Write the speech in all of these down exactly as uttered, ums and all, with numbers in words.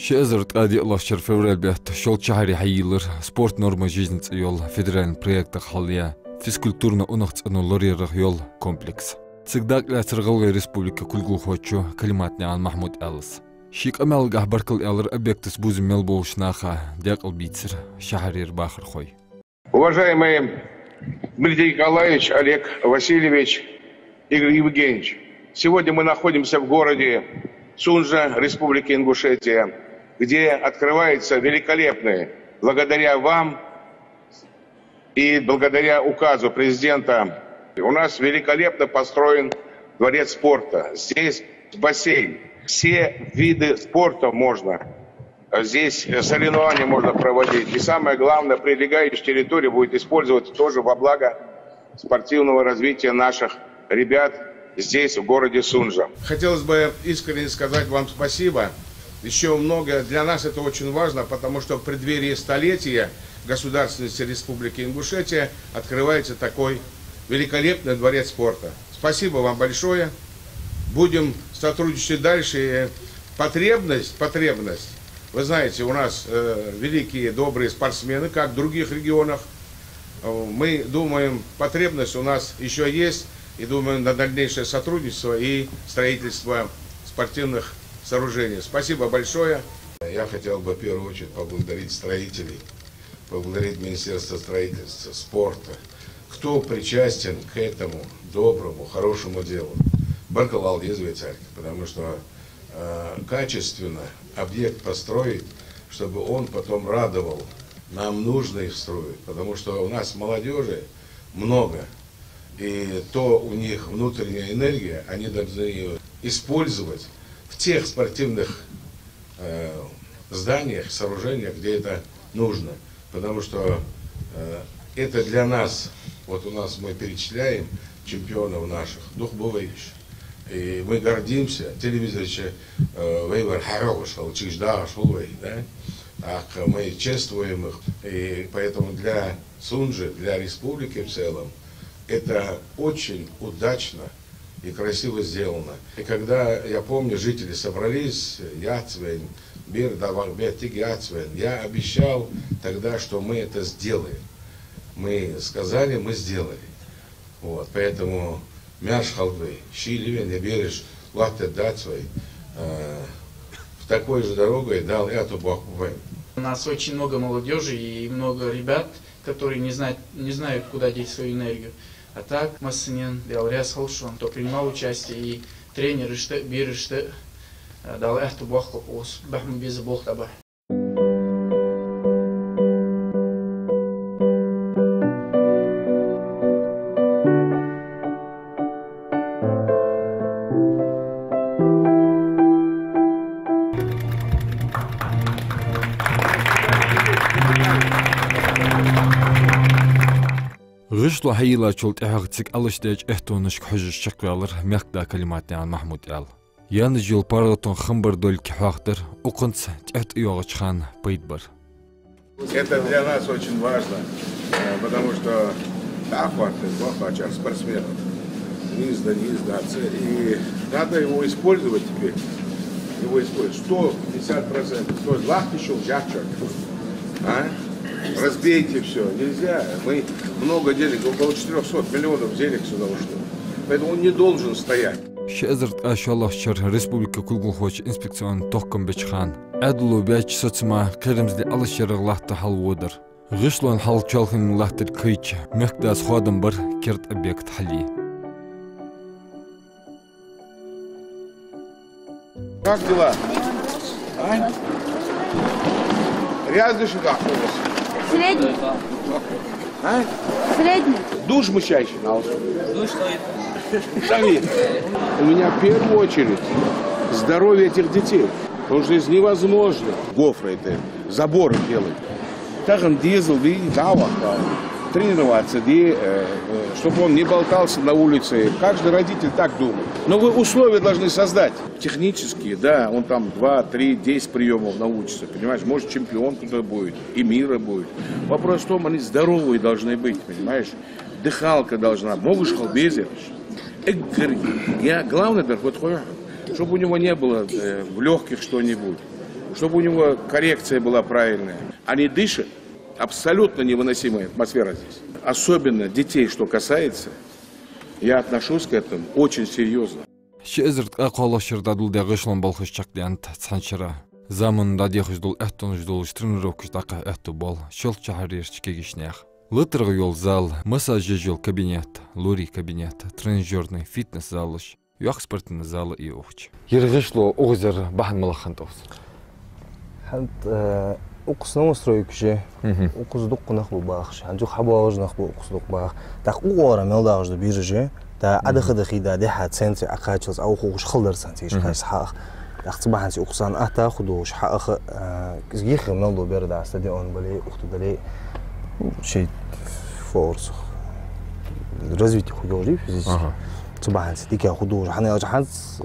Ши эзар ткъаь диълагӀча шера февраль бетта Шолжа шахьаре хьайийлар «Спорт — норма жизни» цӀи йола федеральни проектах хьалъяь физкультурни унахцӀено лораяра йола комплекс. Цига дакъа лаьцар ГӀалгӀай Республика кулгалхочо Калиматнаькъан Махьмуд-Ӏаьлас. Ший къамаьлагахь баркал аьлар объектаца бувзам мел болча наха, декъала бийцар шахьарера бахархой. Уважаемый Дмитрий Николаевич, Олег Васильевич, Игорь Евгеньевич, сегодня мы находимся в городе Сунжа Республики Ингушетия, где открывается великолепный, благодаря вам и благодаря указу президента, у нас великолепно построен дворец спорта. Здесь бассейн, все виды спорта можно. Здесь, э, соревнования можно проводить. И самое главное, прилегающая территория будет использоваться тоже во благо спортивного развития наших ребят здесь, в городе Сунжа. Хотелось бы искренне сказать вам спасибо. Ещё много. Для нас это очень важно, потому что в преддверии столетия государственности Республики Ингушетия открывается такой великолепный дворец спорта. Спасибо вам большое. Будем сотрудничать дальше. И потребность, потребность. Вы знаете, у нас, э, великие, добрые спортсмены, как в других регионах. Э, мы думаем, потребность у нас ещё есть. И думаем на дальнейшее сотрудничество и строительство спортивных сооружений. Спасибо большое. Я хотел бы в первую очередь поблагодарить строителей, поблагодарить Министерство строительства, спорта, кто причастен к этому доброму, хорошему делу. Баркал ала деза вай царга, потому что, э, качественно объект построить, чтобы он потом радовал. Нам нужно их строить, потому что у нас молодёжи много, и то у них внутренняя энергия, они должны её использовать в тех спортивных, э, зданиях, сооружениях, где это нужно. Потому что, э, это для нас, вот у нас мы перечисляем чемпионов наших, дух бываешь. И мы гордимся, телевизор ещё, э, вай вар хьагӀовгӀаш хул, чугаш дагӀаш хул вай, да? Так мы чествуем их. И поэтому для Сунжи, для республики в целом, это очень удачно и красиво сделано. И когда, я помню, жители собрались, яц вайна, бер да вах беттиг яц вайна, я обещал тогда, что мы это сделаем. Мы сказали, мы сделали. Вот, поэтому маьрша хилда вай, шийла вайна бераш лоаттадаьдац вай, э, в такой же дорогой Дала аьттув боаккхалба вайна. У нас очень много молодёжи и много ребят, которые не знают, не знают, куда деть свою энергию. А так, массанена Даьла раьза хилва шоана, кто принимал участие, и тренерашта, берашта, э, Дала аьттув боаккхалба укхаза, бахьан беза болх тӀабахьа. ГӀишло хьайийллачул тӀехьагӀа цига Ӏалашдеча эттонашка хьожаш чакхваьлар мехкда Калиматнаькъан Махьмуд-Ӏаьла. Яьнна йола паргӀатон хам бар долга хьоахадир укханца тӀехьа тӀайоагӀача хана пайда бар. Это для нас очень важно, э, потому что да, хватает, хватает спортсменов. Из да, из да, ц-, и надо его использовать теперь. Его использовать. Сто пятьдесят процентов. То есть лахта шул жачок. А? Разбейте всё. Нельзя. Мы много денег, около четырёхсот миллионов денег сюда ушло. Поэтому он не должен стоять. Ши эзар ткъаь шоллагӀча шера республика кулгалхочо инспекционни тохкам беча хана Ӏаьдало баьча соцама кхерамзле Ӏалашъярах латта хьалводар. ГӀишлон хьал чоалхане латтар кхайча, мехкдас хоадам бар керда объект хьалъе. Как дела? А? Грязный что-то у вас? Средний. А? Средний. Душ мычайший на. Душ стоит. Сами. У меня в первую очередь здоровье этих детей. Потому что здесь невозможно. Гофры это, заборы делать. Тахан дезал де, да, вот, да. Тренироваться де, э, э, чтобы он не болтался на улице. Каждый родитель так думает. Но вы условия должны создать. Технические, да, он там два, три, десять приёмов научится, понимаешь? Может, чемпион кто-то будет, и мира будет. Вопрос в том, они здоровые должны быть, понимаешь? Дыхалка должна, могаш хила беза. Эггара, я, главное, дар фу да хой хьона, чтобы у него не было, э, в лёгких что-нибудь. Чтобы у него коррекция была правильная. Они дышат. Абсолютно невыносимая атмосфера здесь. Особенно детей, что касается, я отношусь к этому очень серьёзно. Ши эзар ткъаь кхоалагӀча шера дӀадоладаь гӀишлон балхаш чакхдаьннад цхьан шера. Замано дӀадехаш дола аьттонаш долаш тренировкаш дӀакхахьа аьттув боал шоллагӀча шахьарерча кагийча наьха. ЛатаргӀа йола зал, массаж еш йола кабинет, лорий кабинет, тренажёрный, фитнес-залаш, йоккха спортивни зал а я укхаза. Ер гӀишло укхаза яр бахьан малагӀа хиннад укхаза? ХӀанз, э, укхаза новостройкаш я, мгм, укхаза дукха нах ба бахаш. ХӀанз юха хьабоагӀаш нах ба укхаза дукха баха. ТӀаккха укх оагӀорахьа мел доагӀаш да биржа, да, мгм, Ӏодахийта да, дехьа центре Ӏокхаччалца, а укхаза хьалдар цхьан цийш, мгм, кхаччалца хьааха. ТӀаккха цу бахьанца укхаза атта худош хьааха, э, юха мел дола бер да стадион бале, ухта дале, ну, шоай форсах развитие художи физически. Ага. Цу бахьанца дика художи. ХӀана аьлча хӀанз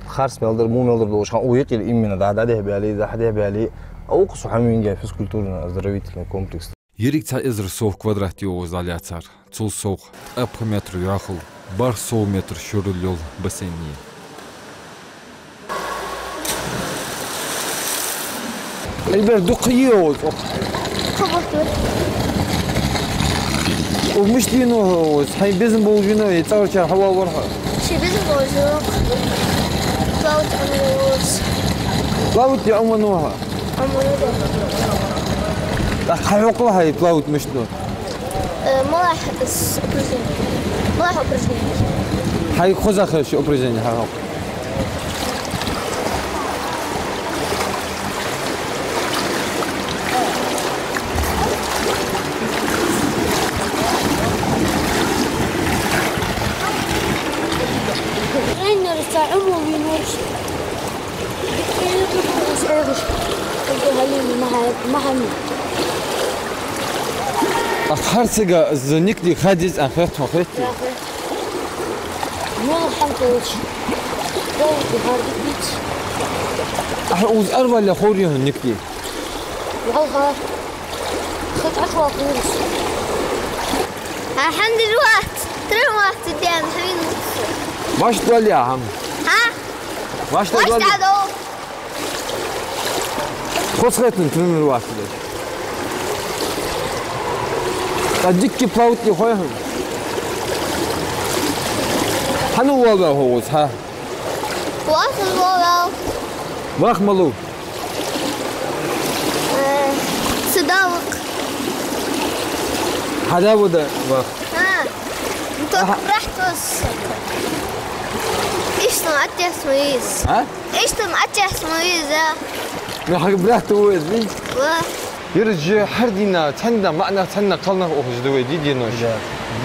харц мел дар, во мел дар долаш, хӀанз укх юкъе именно да, дӀадехьабаьле, дӀадехьабаьле, а укхаза хьавенге физкультурно-оздоровительный комплекс. Еррига цхьа эзар сов квадрат я укхаза дӀалаьцар. Цул совгӀа ткъаь пхи метр йӀовхал, бархӀ сов метр шерал йола бассейн я. Ай, бер дукха йий укхаза? Кхо бутт ба. Укх мишта венав хьо укхаза? Хьайна безам болаш венав е цӀагӀарчар хьавоалавар хьо? Ший безам болаш венав. Плавать Ӏомавенав. Плавать Ӏомавенав хьо? Ӏомавенав, да. ТӀаккха хьахьокхал хьай плавать мишта ду? Э, малхбузера упражнени. Малхбузера упражнени. Хьайга хоза хилча упражнени хьахьокх. Тренер ца Ӏомавенав. Ах, хӀара сага из никли ха деза аьнна хет хьона, хетий? Мала хӀама толча. Толча хӀара дика диц. Ахьа уз арвалла ховрий хьона никли? Валха. Хаташ валха вирус. Ахьа хӀанз дир вац, тренироваться ден хьавин. Вашт валли ахьа? А? Вашт валли? Вашт дӀадо. Хоза хетан тренироваться деш. А дикки плавать ли хой хьона? Хьан валла хьо укхаза, хьа? Вахаш валла. Вах малув? Э, цу Далах. Хьа да вада вах? А, ну, только, аха, брат вас. Иштта аттес ма из. А? Иштта аттес ма из, а? Ну, хьа брат ва из, ви? Ва. Ер же хӀара дийнахьа, цхьан дийнахьа маӀа нах, цхьан дийнахьа кхалнах ухаш да вай, ди денош. Да.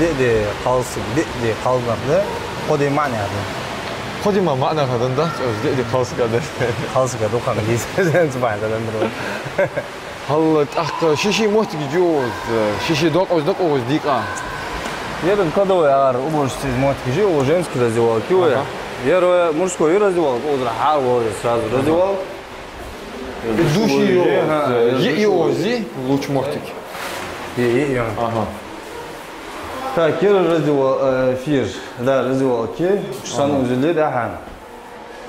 Ди-ди кхалсаг, ди-ди кхалнах да, кхо ди маӀа нах да. Кхо ди ма маӀа нах да, да, ди-ди кхалсаг да. Кхалсаг да, ухана гиз, зенц бай да, да. Хьал тӀаккха ши-ши моттиг йоз, ши-ши докъоз, докъоз дика. Ер кладовой ар уборщица из моттиг йоз, женский раздевалка йоз. Ага. Ер мужской раздевалка, озра хьа воз сразу раздевалка. Души йоз, ага, е йоз, лучший моттиг. Е, е, е. Ага. Так, ер раздевал, э, фир, да, раздевалка, санузел да хьа.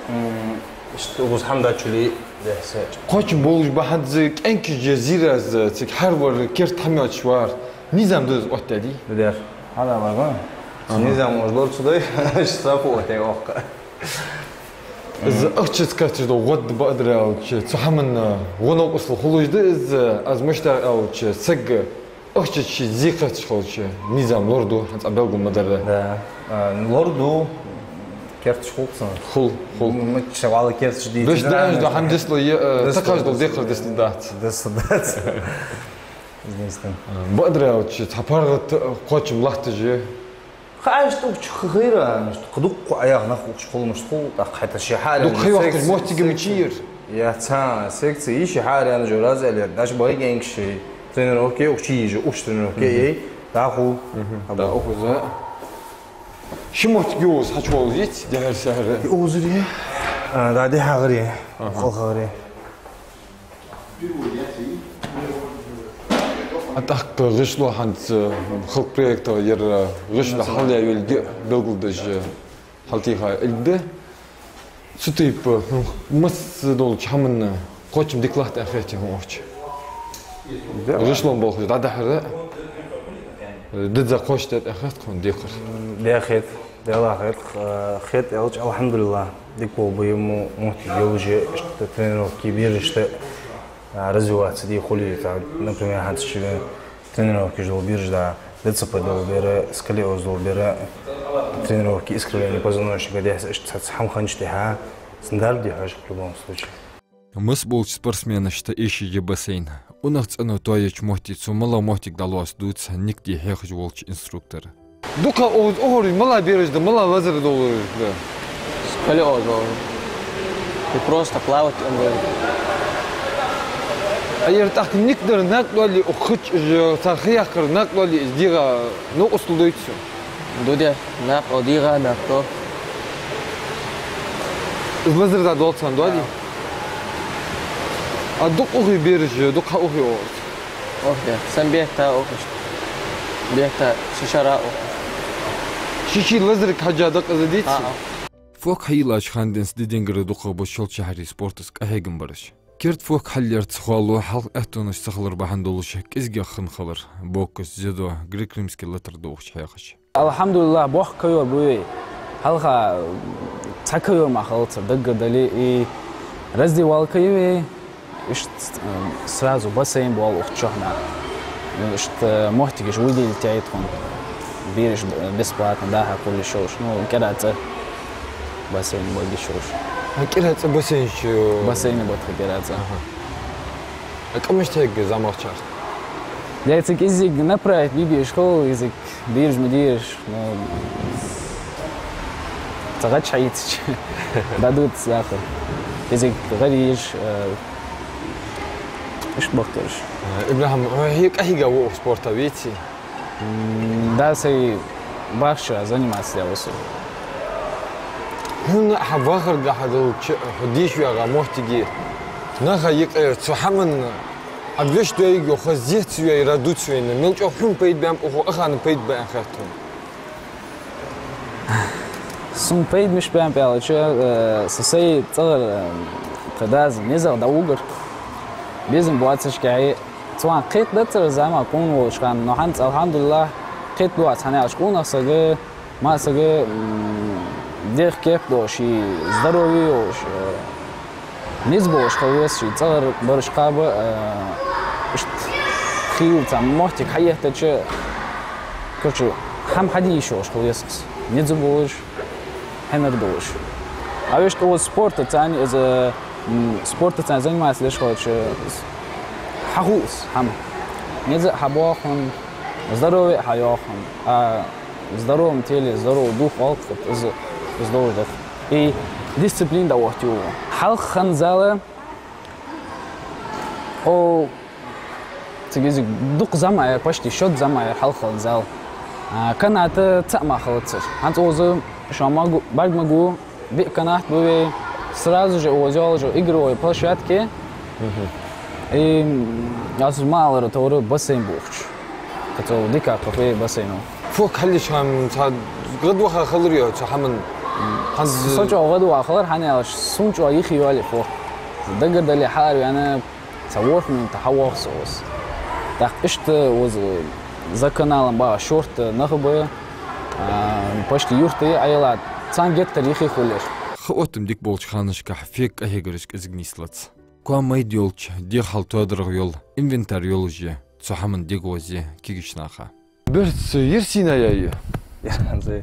М, иштта укхаза хӀама дачули дехьа. Кхоачам болаш ба хӀанз кӀаьнкаш зираз, цига хьарвар керта хӀама йоацаш вар. Низам да из оттадаьдий? Бедер. Хьала бага. Ага. Низам уж лорцу дай, штраф оттадаь вахка. Из ахчаца кхоачаш дола гӀод бакъдар аьлча, цу хӀаман гӀо-новкъостал хулаш да из, аз мишта аьлча, саг ахчаца ший зе кхоачаш хилча, низам лораду, хӀанз цкъа белгал ма дарра. Да. А, лораду, керташ хул цунна. Хул, хул. М, мичча вала керташ дийцар. Беш да, да, хӀама дисло, е, э, дисло, такаш дол дисло. Декхар дисло дац. Дисло дац. Дисло. А, бакъдар аьлча, цхьа паргӀата кхоачам латташ я. Ха, иштта укх чу ха хайра, иштта кхы дукха Ӏаях нах укх чу хул, мишта хул, тӀаккха хӀаьта ши хьаьран дукха хай вахкаш секци-, моттиг ма секци. Чийр. Я цхьа секци, и ши хьаьран жо раз элер, даш бай генг ши тренировке, укх чу йижа, укх тренировке, мгм, ей, дӀаху. Мгм. Аба. Да, укхаза. Ши моттиг йоз хьачувалла йиц, дехьара-сехьара. И озари, а, да, дехьагӀари, ага, халхагӀари. А тӀаккха гӀишло хӀанз, э, халкъа проекта ер, э, гӀишло хьалъяь йолга белгалдеш, э, хьалтӀехьа илгда. Цу тайпа, ну, масса долча хӀаманна Кхоачам дика латт аьнна хетий хьона укхаза? Да. ГӀишлон болхаш дӀадахьар, деза кхоачаш да аьнна хет хьона декхар? М, да хет, Даьлах хет, э, хет аьлча, алхьамдулиллахӀ, дика болх ба ер мо моттиг йолаш, иштта тренировки берашта, а, развиваться де хуле, цхьа, например, хӀанз ши тренировкаш дола бераш да, ДЦП дола бер, сколиоз дола бер, тренировки искривления позвоночника дехьа, иштта цхьацца хӀама хинначул тӀехьагӀа, цунна дарба де хьожаргда в любом случае. Масса болча спортсменашта эшаш я бассейн. Унах цӀено тоаеча метте цу мала моттиг дӀалоацаргдолаш дувц никаде хьехаш волча инструктора. Дукха укхаза ухараш мала бераш да, мала лазар долаш да? Сколиоз долаш. И просто плавать он говорит. А ер тӀаккха никадар накъадоале, укх хача, цар хьаяккхар накъадоале, из дегӀа новкъостал дойт цо? Ду де, накъа, о, дегӀа накъадоал. Из лазар да долаш царна доале? А дукха ухе бераш, дукха ухе оалаш? Ухе, сам бетта ухаш. Бетта, ши шера ухаш. Ши-ши лазарга хьежжа дакъаза деций? ХӀаа. Фок хьайийллача хана денз ди денгара дукхагӀа ба Шолча шахьаре спортаца къахьегам бараш. Керда фок хьалъярца хало хьалха аьттонаш ца хилар бахьан долаш кӀезигагӀа хинна хилар. Бокс, дзюдо, греко-римский латар дохаш хьехаш. АлхьамдулиллахӀ, боккха ковёр ба вай. Хьалха цхьа ковёр мара хилац, даггара дале, и раздевалка я вай. Иштта, э, сразу бассейн ба укх чухь. Иштта моттигаш выделить яьй тхона. Бераш бесплатно дӀа-хьа хулаш йолаш. Ну, кӀира цӀа бассейн ба йиш йолаш. А кӀира цӀа бассейн чу? Бассейн ба тха кӀира цӀа. Аха. А къамашта хьег замахчар? Яй цига кӀезиг направить бе безаш хул, кӀезиг бераш ма дераш, ну, цхьа гӀадж хьаийцача, дӀадувц дахар. КӀезиг гӀареш, э, иштта бахтараш. Э, ИбрахӀим, хьо хье къахьийга ва укх спорта, веций? М, да, сай бахча заниматься деш ва со. ХӀана хьа вахарга хьадолча, хьо дийша ваьгӀа моттиге, наха юкъера цу хӀаман Ӏа веш доаергйола хоза зехьа ца йой, радуц вайна. Мел чӀоагӀа хьона пайда баьннаб укхо, ахана пайда баьнна хет хьона? Сона пайда мишта баьннаб аьлча, э, са сай цӀагӀара, э, тха дас низагӀа дӀавугар. Безам боацашкахьа, цу хана кхетадацар зама къона волча хана, но хӀанз, алхьамдулиллахӀ, кхетадоац, хӀана аьлча къонах саг, ма саг, м, дегӀ кеп долаш, ший здоровье йолаш, э, низ болаш хила веза, ший цӀагӀара бараш кхаба, э, иштта хила цхьа моттиг хьаеттача, короче, хӀама хьаде йиш йолаш хила веза из. Низ болаш, хьинар долаш. А вешта укхаза спортаца, из, м, спортаца заниматься деш хилча, из хьахул из хӀама. Низ а хьабоагӀа хьона, здоровье а хьайоагӀа хьона. А в здоровом теле здоровый дух оал-кх, из, из долаш да-кх. И дисциплина дӀаоттаю. Хьалха хинна зал, о, цига кӀезиг дукха зама яр, почти шозза зама яр хьалха хинна зал. А, канат цаӀ мара хилацар. ХӀанз укхаза шоана ма гу, бӀарг ма гу, биъ канат ба вай, сразу же укхаза йолча игровой площадке. Мгм. И, м, аз ма аллара товра бассейн ба укх чу. Кхы цул дика кхы фу бассейн. Фок хьалъеча хана цхьа гӀадваха хилар йоах цу хӀаман? ХӀанз со чӀоагӀа гӀадваха хилар, хӀана аьлча сона чӀоагӀа юхе йоалаяь фок. Даггара дале, хьаараваьнна, цхьа ворхӀ минута хьавоагӀа со укхаза. ТӀаккха иштта укхаза за каналом багӀа шортта нах ба, а, почти юрта я, Ӏаьлат, царна геттара юхе хулар. Ха оттам дика болча ханашка фек къахьегараш кӀезига нийслац. Коа майда йолча, дегӀа хьал тоадарагӀа йола, инвентарь йолаш я цу хӀаман дегӀозе кагийча наха. Берц ер сийна яьй? Ер хӀанз, э,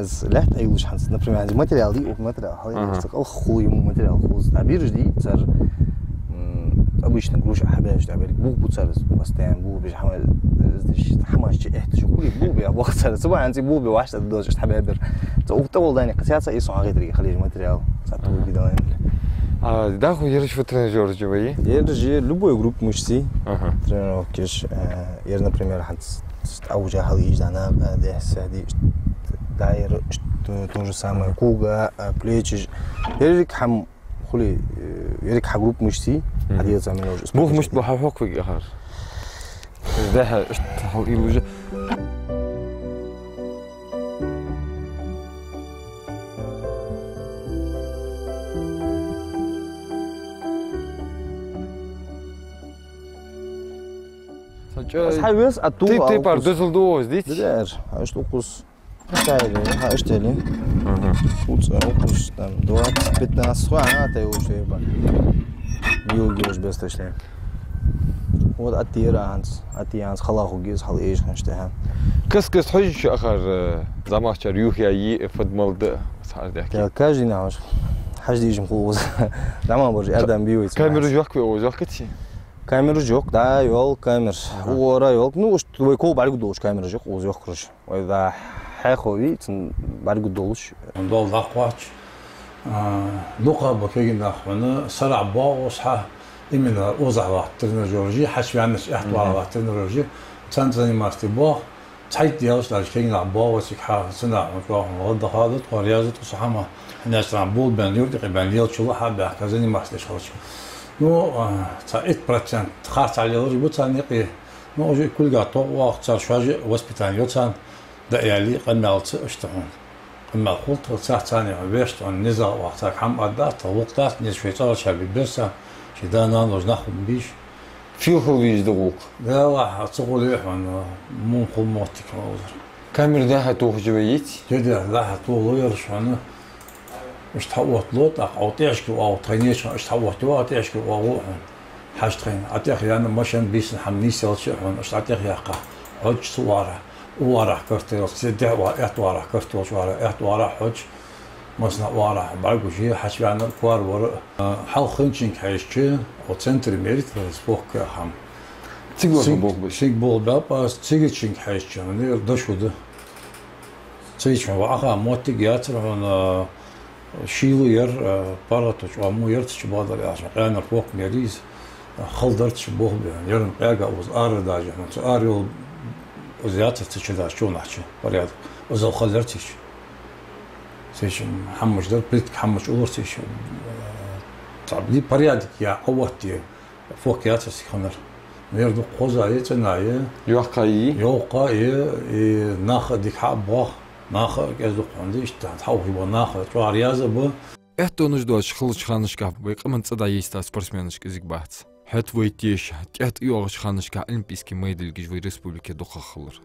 из лаьтта Ӏоюлаш хӀанз, например, хӀанз материал дий, укх материал хьал, ага, иштта кӀалха хул ер мо материал хул. ДӀабераш дий цар, м, обычно груша хьабаьлча, дӀаберг бух бу цар, постоянно бух беш хӀама, э, хӀамаш чу этташ, хуле бух бе, а бох цар, цу бахьанца бух бе, вӀаштӀа дозаш хьабаьбар. Ца ух тӀагӀолла дани кхы цаца, и сон хьагӀетарги хилийча материал, ца, ага, туги далайн. А дӀахо ераш фу тренажёраш я вай? Ераш я любой группа мышц, ага, тренировкаш, э, ер, например, хӀанз Ӏовужа хьал ийж дана, э, дехьа-сехьа ди, да, ер, то, то же самое, кога, э, плечи. Ерриг хӀама хуле, э, ерриг хьа группа мышц, мгм, хьадийца мел уже. Бух мышц бу хьа хьокхвиг ахар. Дехьа, иштта хьал ил уже. Аз хьавес, а ту Тип-, типа, дозал ду оз, дит? Дер, хьа иштта укхус. Тайли, хьа иштта ли? Мгм. Укхус, укхус, там, двадцать, пятнадцать хой, а, тай уж, типа. Юг, юж, без точно. Вот, а тир анц, а ти анц, хала хугиз, хала эш, ханш, тахьа. Кас-кас хьожаш ахар, э, замахчар юхья йи, э, фадмал да, цар дехки. Я, каждый наш. Хьаж дижим хулуз. Дама борж, адам бивайц. Камера жок ве, оз жок кати? Камера жок, да, йол камера. Ага. Уора йол. Ну, уж твой кол баргу долш камера жок, оз жок, короче. Вай да хьехо ви, цун баргу долш. Дол дакъвач. А, дукха ба кегин нахвана, сара бо осха, именно оза ват тренажёр жи, хьач вяннаш эхт вара ват тренажёр жи. Цан заниматься бо. Цхьайт делаш даже кегин нах бо, васик хьа, цана, хьо, хьо, хьо, даха да, тхо реза, тхо сахама. Хьанаш там бул бен, юрди бен, лел чула хьа бяхка заниматься деш халч. Ну, а, ца ит процент харца лелаш бу цан никъи. Ну, уже кульга то вах, цар шажи воспитание цан, да яли, къамялца, что он. Къамял хулт, цар цани, вешт он, не за вах, цар хам аддат, вуктат, не швейцар, чаби берса, чи да нан уж нахум биш. Фил хул виж да гулк. Да, Аллах, а цу гуле хьона, мун хул моттик хьона узар. Камера да хьа тухаш вайит? Де, де, да хьа тухлу ярш хьона. Ишта хьа отт лот, а, а тӀешки а, а тхайнечун, ишта хьа отт ва, а тӀешки а, а, хьона. Хьаш тхайн, а тӀех яна машин бийсан хьам нийселча хьона, ишта а тӀех яккха. Хьоч цу вара, у вара картел, се де ва, эт вара картел, вара, эт вара хьоч. Масна вара, бӀаргу жи, хьач вяна, квар вара. А, хьал хинчинг хьаьшча, о центр мерит, спокка хьам. Циг ваха Циг-, болх беш? Циг болх бяп, а, цигачинг хьаьшча, не, дошуда. Цигачинг ваха, моттиг яцар хьона, шийла яр, а, паргӀато чӀоагӀа му яр цу чу бадар яхаш, къаьнара фок мер из, а, хала дар цу чу бох бе. Яран къаьга уз ара даже, хьона цу ара йол уз яцар цу чу даже, чу нахча, порядок. Узал хала яр цу чу. Цу чу хьаммаш дар, плитка хьаммаш улар цу чу. Цабли порядок я, а вот те. Фок яцар сих ханар. Мер ду хоза е, цӀена е. Йохка е? Йохка е, и наха дика хьа бох, наха кӀезду хьонда ишта, хьаух бо наха, чӀоагӀа яза бу. Эттонаш доацаш хилча ханашка вай къаман цӀа дӀайиста спортсменаш кӀезиг бац. ХӀаьта вай теша, тӀехьа йоагӀача ханашка олимпийски майдилгаш вай республике дукхагӀа хилар.